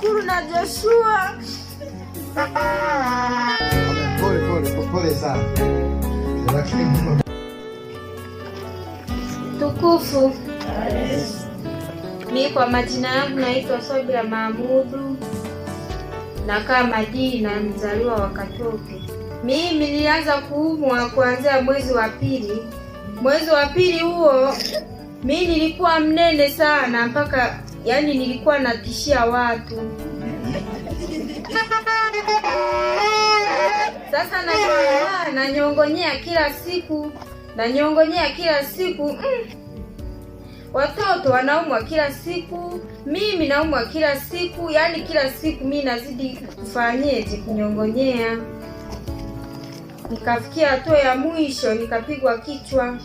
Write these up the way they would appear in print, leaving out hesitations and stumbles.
Namshukuru na Joshua. Pole pole pole sana. Lakini Mungu Tukufu. Mi kwa majina yangu naitwa Sobia Mahmudu, nakaa Madina, mzaliwa wa Katoke. Mimi nilianza kuumwa kuanzia mwezi wa pili. Mwezi wa pili huo mi nilikuwa mnene sana, mpaka yani nilikuwa natishia watu. Sasa nashangaa, nanyongonyea kila siku, nanyongonyea kila siku. Watoto wanaumwa kila siku, mimi naumwa kila siku, yani kila siku mi nazidi kufanyeje, kunyongonyea. Nikafikia hatua ya mwisho, nikapigwa kichwa.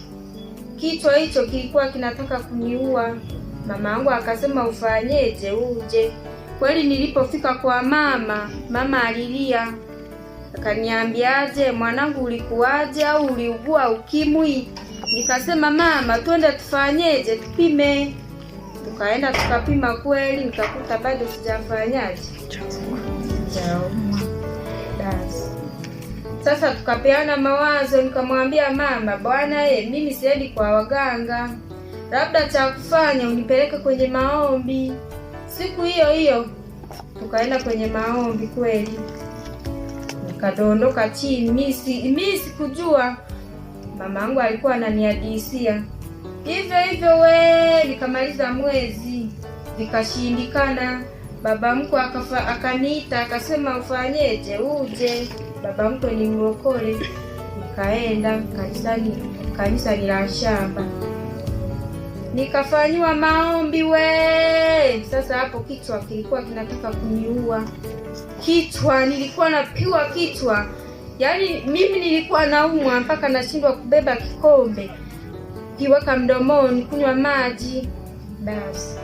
Kichwa hicho kilikuwa kinataka kuniua. Mama yangu akasema ufanyeje, uje. Kweli nilipofika kwa mama, mama alilia, akaniambiaje, mwanangu ulikuwaje au uliugua ukimwi? Nikasema mama, twende tufanyeje, tupime. Tukaenda tukapima, kweli nikakuta bado sijafanyaje, sijaumwa. Basi sasa tukapeana mawazo, nikamwambia mama, bwana mimi siendi kwa waganga, labda cha kufanya unipeleke kwenye maombi. Siku hiyo hiyo tukaenda kwenye maombi, kweli nikadondoka chini. Mimi sikujua, mama yangu alikuwa ananihadisia hivyo hivyo, we nikamaliza mwezi vikashindikana. Baba mkwe akaniita akasema ufanyeje, uje. Baba mkwe ni mlokole. Nikaenda kanisani, kanisa ni la shamba, nikafanyiwa maombi we. Sasa hapo kichwa kilikuwa kinataka kuniua. Kichwa nilikuwa napiwa kichwa, yaani mimi nilikuwa naumwa mpaka nashindwa kubeba kikombe kiweka mdomoni kunywa maji. Basi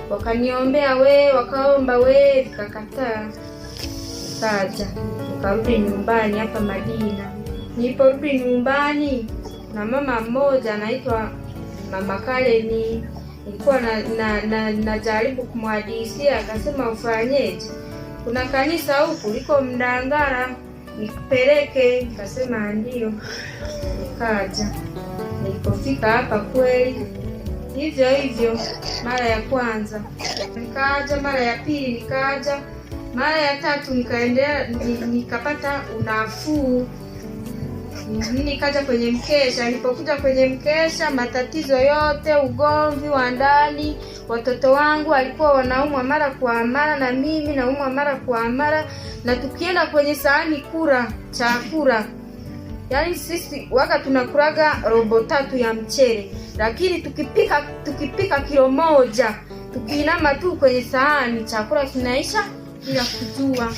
wakaniombea we, wakaomba we, vikakataa. Nikaja nikarudi nyumbani hapa Madina. Niliporudi nyumbani na mama mmoja anaitwa Mama Kareni, nilikuwa najaribu kumhadisia, akasema ufanyeje, kuna kanisa huku liko Mdangara, nikupeleke. Nikasema ndio. Nikaja. Nilipofika hapa kweli hivyo hivyo, mara ya kwanza nikaja, mara ya pili nikaja, mara ya tatu nikaendelea, nikapata unafuu. Nikaja kwenye mkesha. Nilipokuja kwenye mkesha, matatizo yote, ugomvi wa ndani, watoto wangu walikuwa wanaumwa mara kwa mara na mimi naumwa mara kwa mara, na tukienda kwenye sahani kula chakula, yaani sisi waka tunakulaga robo tatu ya mchele, lakini tukipika kilo moja, tukiinama tu kwenye sahani chakula kinaisha bila kujua.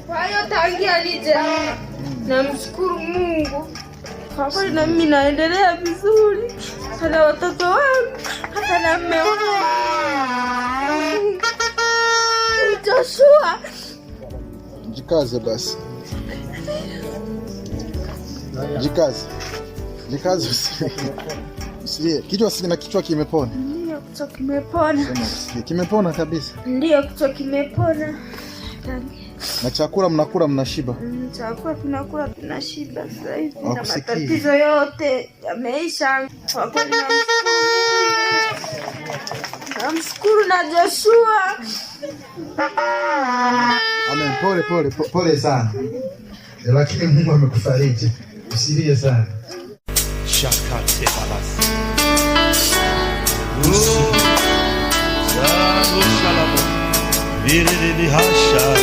Kwa hiyo tangia nije namshukuru Mungu kwa kweli, na mimi naendelea vizuri, hata watoto wangu, hata na mume wangu Joshua. Jikaze basi. Jikaze. Jikaze usilie. Kichwa na kichwa kimepona. Ndio, kichwa kimepona. Kimepona kabisa. Ndio, kichwa kimepona. Na chakula mnakula mnashiba. Chakula tunakula tunashiba sasa hivi, na matatizo yote yameisha. Kwa kweli namshukuru na Joshua. Amen. Pole pole pole sana. Lakini Mungu amekufariji. Usilie sana. Shakate balas. Shalom.